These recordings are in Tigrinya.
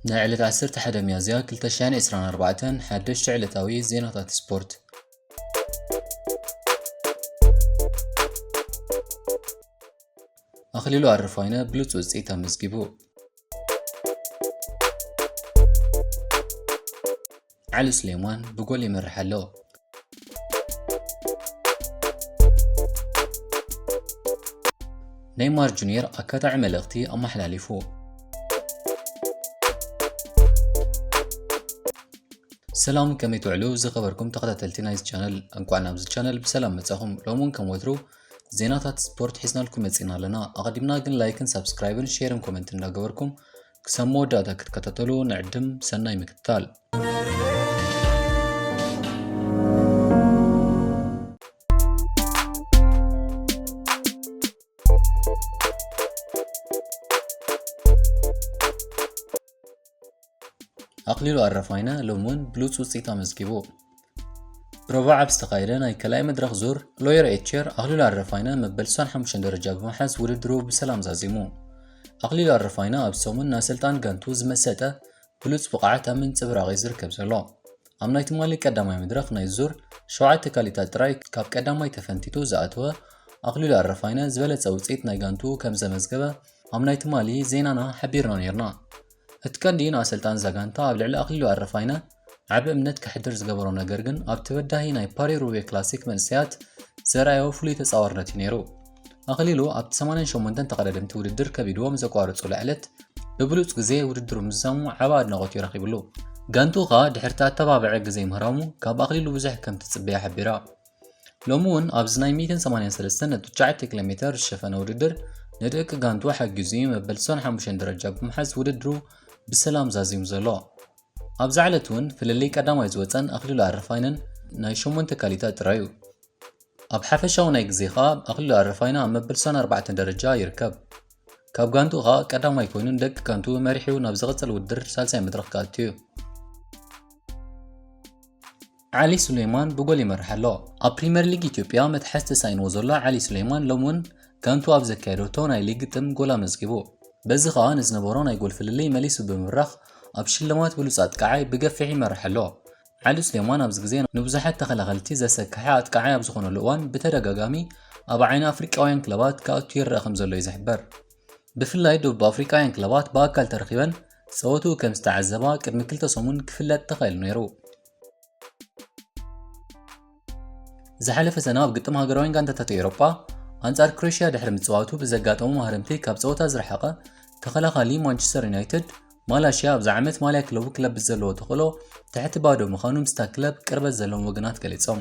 ናይ ዕለት ዓሰርተ ሓደ ሚያዝያ ክልተ ሽሕን ዕስራን ኣርባዕተን ሓደሽቲ ዕለታዊ ዜናታት ስፖርት። ኣኽሊሉ ኣረፋይነ ብሉጽ ውጽኢት ኣመዝጊቡ። ዓሊ ሱሌማን ብጎል ይመርሕ ኣሎ። ኔይማር ጁኒየር ኣካታዒ መልእኽቲ ኣመሓላሊፉ። ሰላም፣ ከመይ ትውዕሉ ዝኸበርኩም ተኸታተልቲ ናይዚ ቻነል? እንኳዕ ናብዚ ቻነል ብሰላም መጻኹም። ሎሚ እውን ከም ወትሩ ዜናታት ስፖርት ሒዝናልኩም መጺና ኣለና። ኣቐዲምና ግን ላይክን ሳብስክራይብን ሼርን ኮመንትን እንዳገበርኩም ክሳብ መወዳእታ ክትከታተሉ ንዕድም። ሰናይ ምክትታል። ኣኽሊሉ ኣረፋይነ ሎሚ እውን ብሉጽ ውጽኢት ኣመዝጊቡ። ፕሮቫ ኣብ ዝተኻየደ ናይ ካልኣይ መድረኽ ዙር ሎየር ኤች ኤር ኣኽሊሉ ኣረፋይነ መበል ስሳን ሓሙሽተን ደረጃ ብምሓዝ ውድድሩ ብሰላም ዛዚሙ። ኣኽሊሉ ኣረፋይነ ኣብ ሰሙን ንኣሰልጣን ጋንቱ ዝመሰጠ ብሉጽ ብቕዓት ኣብ ምንጽብራቕ እዩ ዝርከብ ዘሎ። ኣብ ናይ ትማሊ ቀዳማይ መድረኽ ናይ ዙር ሸውዓተ ካሊታት ጥራይ ካብ ቀዳማይ ተፈንቲቱ ዝኣተወ ኣኽሊሉ ኣረፋይነ ዝበለጸ ውጽኢት ናይ ጋንቱ ከም ዘመዝገበ ኣብ ናይ ትማሊ ዜናና ሓቢርና ነይርና። እቲ ቀንዲ ንኣሰልጣን እዛ ጋንታ ኣብ ልዕሊ ኣኽሊሉ ኣረፋይነ ዓቢ እምነት ከሕድር ዝገበሮ ነገር ግን ኣብቲ በዳሂ ናይ ፓሪ ሩቤ ክላሲክ መንእሰያት ዘርኣዮ ፍሉይ ተጻዋርነት እዩ ነይሩ። ኣኽሊሉ ኣብቲ ሰማንያን ሸሞንተን ተቐዳደምቲ ውድድር ከቢድዎም ዘቋረጹሉ ዕለት ብብሉጽ ግዜ ውድድሩ ምዝዛሙ ዓቢ ኣድናቖት እዩ ረኺብሉ። ጋንትኡ ከኣ ድሕርቲ ኣተባብዐ ግዜ ምህራሙ ካብ ኣኽሊሉ ብዙሕ ከም ትጽበዮ ሓቢራ። ሎሚ እውን ኣብዚ ናይ ሚእትን ሰማንያን ሰለስተን ነጥቢ ትሽዓተ ኪሎ ሜተር ዝሸፈነ ውድድር ንደቂ ጋንቱ ሓጊዙ እዩ መበል ስሳን ሓሙሽተን ደረጃ ብምሓዝ ውድድሩ ብሰላም ዛዚሙ ዘሎ። ኣብዛ ዕለት እውን ፍልልይ ቀዳማይ ዝወጸን ኣኽሊሉ ኣረፋይነን ናይ ሸሞንተ ካሊታት ጥራይ እዩ። ኣብ ሓፈሻዊ ናይ ግዜ ከኣ ኣኽሊሉ ኣረፋይነ ኣብ መበል ስሳን ኣርባዕተን ደረጃ ይርከብ። ካብ ጋንትኡ ከኣ ቀዳማይ ኮይኑ ንደቂ ጋንቱ መሪሑ ናብ ዝቕጽል ውድድር ሳልሳይ መድረኽ ክኣቱ እዩ። ዓሊ ሱሌማን ብጎል ይመርሕ ኣሎ። ኣብ ፕሪምየር ሊግ ኢትዮጵያ መትሓዚ ተሳኢንዎ ዘሎ ዓሊ ሱሌማን ሎሚ እውን ጋንቱ ኣብ ዘካየደቶ ናይ ሊግ ግጥም ጎል ኣመዝጊቡ። በዚ ከኣ ንዝነበሮ ናይ ጎል ፍልልይ መሊሱ ብምብራኽ ኣብ ሽልማት ብሉጽ ኣጥቃዓይ ብገፊሕ ይመርሕ ኣሎ። ዓሊ ሱሌማን ኣብዚ ግዜ ንብዙሓት ተኸላኸልቲ ዘሰክሐ ኣጥቃዓይ ኣብ ዝኾነሉ እዋን ብተደጋጋሚ ኣብ ዓይኒ ኣፍሪቃውያን ክለባት ክኣቱ ይረኣ ከም ዘሎ እዩ ዝሕበር። ብፍላይ ደቡብ ኣፍሪቃውያን ክለባት ብኣካል ተረኺበን ጸወትኡ ከም ዝተዓዘባ ቅድሚ ክልተ ሰሙን ክፍለጥ ተኻኢሉ ነይሩ። ዝሓለፈ ሰነ ኣብ ግጥም ሃገራውያን ጋንታታት ኤውሮጳ ኣንጻር ክሮኤሽያ ድሕሪ ምጽዋቱ ብዘጋጠሙ ማህረምቲ ካብ ጸወታ ዝረሓቐ ተኸላኻሊ ማንቸስተር ዩናይትድ ማላሽያ ኣብዚ ዓመት ማልያ ክለቡ ክለብስ ዘለዎ ተኽእሎ ትሕቲ ባዶ ምዃኑ ምስታ ክለብ ቅርበት ዘለዎም ወገናት ገሊጾም።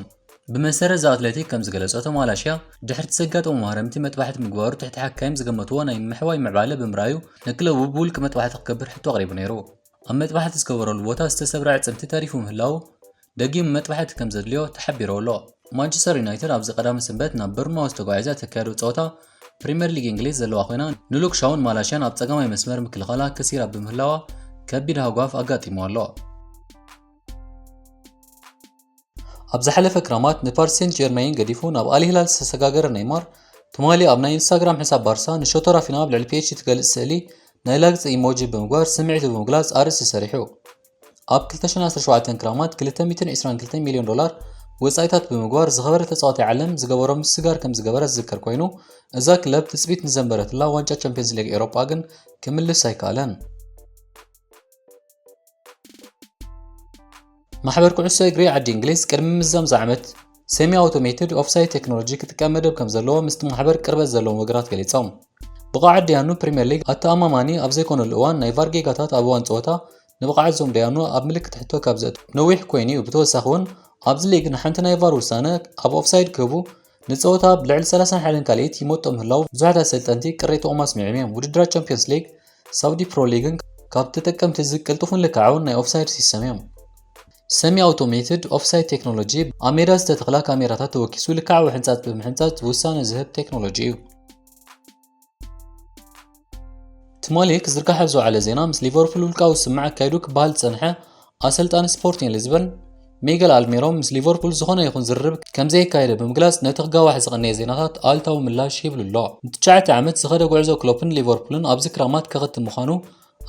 ብመሰረት እዛ ኣትሌቲክ ከም ዝገለጸቶ ማላሽያ ድሕርቲ ዘጋጠሙ ማህረምቲ መጥባሕቲ ምግባሩ ትሕቲ ሓካይም ዝገመትዎ ናይ ምሕዋይ ምዕባለ ብምርኣዩ ንክለቡ ብውልቂ መጥባሕቲ ክገብር ሕቶ ኣቕሪቡ ነይሩ። ኣብ መጥባሕቲ ዝገበረሉ ቦታ ዝተሰብረ ኣዕጽምቲ ተሪፉ ምህላዉ ደጊሙ መጥባሕቲ ከም ዘድልዮ ተሓቢሩ ኣሎ። ማንቸስተር ዩናይትድ ኣብዚ ቀዳመ ሰንበት ናብ በርንማውዝ ተጓዒዛ እተካየዶ ጸወታ ፕሪምየር ሊግ እንግሊዝ ዘለዋ ኮይና ንሉክ ሻውን ማላሽያን ኣብ ጸጋማይ መስመር ምክልኻላ ከሲራ ብምህላዋ ከቢድ ሃጓፍ ኣጋጢሙ ኣሎ። ኣብ ዝሓለፈ ክራማት ንፓሪስ ሴንት ጀርመይን ገዲፉ ናብ ኣል ሂላል ዝተሰጋገረ ኔይማር ትማሊ ኣብ ናይ ኢንስታግራም ሕሳብ ባርሳ ንሸቶ ራፊና ኣብ ልዕሊ ፒ ኤች ጂ ትገልጽ ስእሊ ናይ ላግጺ ኢሞጂ ብምግባር ስምዒቱ ብምግላጽ ኣርእስቲ ሰሪሑ። ኣብ ክልተ ሽሕን ዓሰርተ ሸውዓተን ክራማት ክልተ ሚእትን ዕስራን ክልተን ሚልዮን ዶላር ወጻኢታት ብምግባር ዝኸበረ ተጻዋታይ ዓለም ዝገበሮ ምስጋር ከም ዝገበረ ዝዝከር ኮይኑ፣ እዛ ክለብ ትጽቢት ንዘንበረትላ ዋንጫ ቻምፒየንስ ሊግ ኤውሮጳ ግን ክምልስ ኣይከኣለን። ማሕበር ኩዕሶ እግሪ ዓዲ እንግሊዝ ቅድሚ ምዝዛም እዚ ዓመት ሰሚ ኣውቶሜትድ ኦፍሳይድ ቴክኖሎጂ ክጥቀም መደብ ከም ዘለዎ ምስቲ ማሕበር ቅርበት ዘለዎም ወገናት ገሊጾም። ብቕዓት ደያኑ ፕሪምየር ሊግ ኣተኣማማኒ ኣብ ዘይኮነሉ እዋን ናይ ቫር ጌጋታት ኣብ እዋን ጸወታ ንብቕዓት ዞም ደያኑ ኣብ ምልክት ሕቶ ካብ ዘእትዉ ነዊሕ ኮይኑ እዩ። ብተወሳኺ እውን ኣብዚ ሊግ ንሓንቲ ናይ ቫር ውሳነ ኣብ ኦፍሳይድ ክህቡ ንጸወታ ብልዕሊ ሰላሳን ሓደን ካልኢት ይመጦ ምህላዉ ብዙሓት ኣሰልጠንቲ ቅሬታኦም ኣስሚዖም እዮም። ውድድራት ቻምፒዮንስ ሊግ ሳውዲ ፕሮ ሊግን ካብ ተጠቀምቲ ዝቅልጡፉን ልክዓውን ናይ ኦፍሳይድ ሲስተም እዮም። ሰሚ ኣውቶሜትድ ኦፍሳይድ ቴክኖሎጂ ኣብ ሜዳ ዝተተኽላ ካሜራታት ተወኪሱ ልክዓዊ ሕንጻጽ ብምሕንጻጽ ውሳነ ዝህብ ቴክኖሎጂ እዩ። ትማሊ ክዝርጋሕ ኣብ ዝወዓለ ዜና ምስ ሊቨርፑል ውልቃዊ ስምምዕ ኣካይዱ ክበሃል ዝጸንሐ ኣሰልጣኒ ስፖርቲንግ ሊዝበን ሚገል ኣልሜሮ ምስ ሊቨርፑል ዝኾነ ይኹን ዝርርብ ከም ዘየካየደ ብምግላጽ ነቲ ክጋዋሕ ዝቐነየ ዜናታት ኣሉታዊ ምላሽ ሂብሉ ኣሎ። ንትሽዓተ ዓመት ዝኸደ ጉዕዞ ክሎፕን ሊቨርፑልን ኣብዚ ክራማት ከኸትም ምዃኑ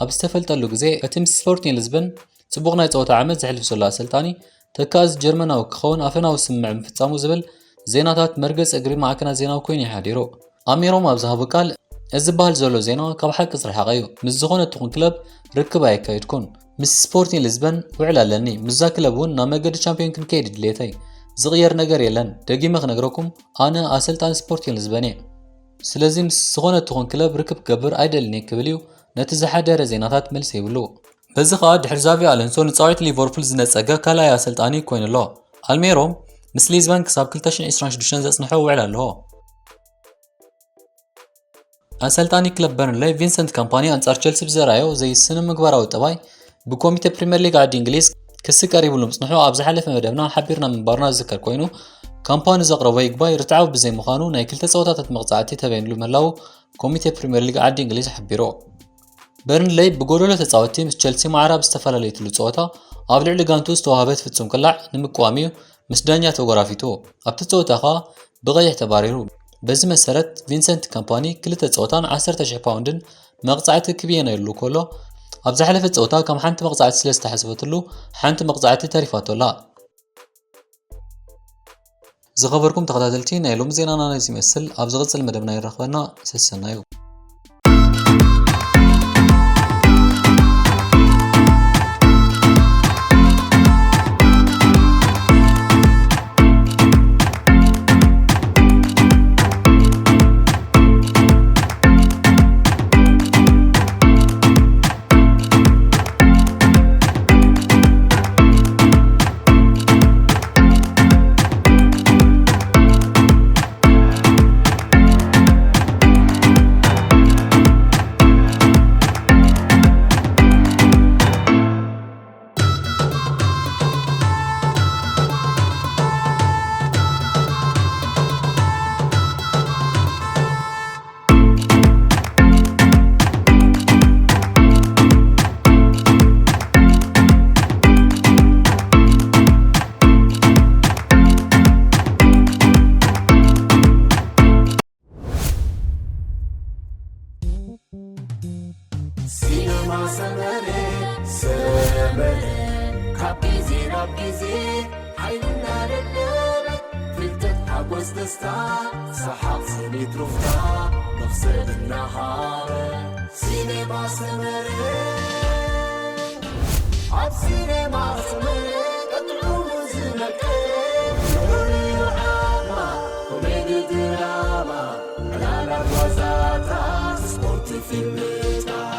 ኣብ ዝተፈልጠሉ ግዜ፣ እቲ ምስ ስፖርቲንግ ሊዝበን ጽቡቕ ናይ ጸወታ ዓመት ዘሕልፍ ዘሎ ኣሰልጣኒ፣ ተካእዚ ጀርመናዊ ክኸውን ኣፈናዊ ስምምዕ ምፍጻሙ ዝብል ዜናታት መርገጽ እግሪ ማዕከናት ዜና ኮይኑ እዩ ሓዲሩ። ኣሚሮም ኣብ ዝሃቦ ቃል፣ "እዚ ዝበሃል ዘሎ ዜና ካብ ሓቂ ዝረሓቐ እዩ። ምስ ዝኾነት ትኹን ክለብ ርክብ ኣየካየድኩን። ምስ ስፖርቲንግ ሊዝበን ውዕል ኣለኒ። ምስዛ ክለብ እውን ናብ መገዲ ቻምፒዮን ክንከይድ ድሌተይ። ዝቕየር ነገር የለን። ደጊመ ክነግረኩም፣ ኣነ ኣሰልጣኒ ስፖርቲንግ ሊዝበን እየ። ስለዚ ምስ ዝኾነት ትኹን ክለብ ርክብ ክገብር ኣይደልን እየ" ክብል እዩ ነቲ ዝሓደረ ዜናታት መልሲ ይብሉ። በዚ ኸኣ ድሕሪ ዛቪ ኣሎንሶ ንጻዊት ሊቨርፑል ዝነጸገ ካልኣይ ኣሰልጣኒ ኮይኑ ኣሎ። ኣልሜሮም ምስ ሊዝበን ክሳብ ክልተ ሽሕን ዕስራን ሽዱሽተን ዘጽንሖ ውዕል ኣለዎ። ኣሰልጣኒ ክለብ በርንሌይ ቪንሰንት ካምፓኒ ኣንጻር ቸልሲ ብዘርኣዮ ዘይስነ ምግባራዊ ጠባይ ብኮሚተ ፕሪምየር ሊግ ዓዲ እንግሊዝ ክሲ ቀሪብሉ ምጽንሑ ኣብ ዝሓለፈ መደብና ሓቢርና ምንባርና ዝዝከር ኮይኑ፣ ካምፓኒ ዘቕረቦ ይግባይ ርትዓዊ ብዘይምዃኑ ናይ ክልተ ጸወታታት መቕጻዕቲ ተበይንሉ ምህላዉ ኮሚተ ፕሪምየር ሊግ ዓዲ እንግሊዝ ሓቢሩ። በርንሌይ ብጎደሎ ተጻወትቲ ምስ ቸልሲ ማዕረ ኣብ ዝተፈላለየትሉ ጸወታ ኣብ ልዕሊ ጋንቱ ዝተዋህበት ፍጹም ቅላዕ ንምቅዋም እዩ ምስ ዳኛ ተጎራፊቱ። ኣብቲ ጸወታ ኸኣ ብቐይሕ ተባሪሩ። በዚ መሰረት ቪንሰንት ካምፓኒ ክልተ ጸወታን ዓሰርተ ሽሕ ፓውንድን መቕጻዕቲ ክብየነሉ ከሎ፣ ኣብ ዝሓለፈ ጸወታ ከም ሓንቲ መቕጻዕቲ ስለ ዝተሓሰበትሉ ሓንቲ መቕጻዕቲ ተሪፋቶ ኣላ። ዝኸበርኩም ተኸታተልቲ፣ ናይ ሎሚ ዜናና ነዚ ይመስል። ኣብ ዝቕጽል መደብና ይራኸበና። ሰሰናዩ። ሲነማ ሰመረ፣ ሰመረ፣ ካብ ግዜ ናብ ግዜ ሓይልና ደለበ፣ ፍልጠት፣ ሓጎስ፣ ደስታ፣ ሰሓቕ፣ ስኒት፣ ሩፍታ፣ መኽሰብ እናሃበ። ሲነማ ሰመረ፣ ኣብ ሲነማ ሰመረ ቀጥዑ ዝነቀ፣ ፍቕሪ፣ ዓማ፣ ኮሜዲ፣ ድራማ፣ ዕላላት፣ ዋዛታት፣ ስፖርት፣ ፊልምታት።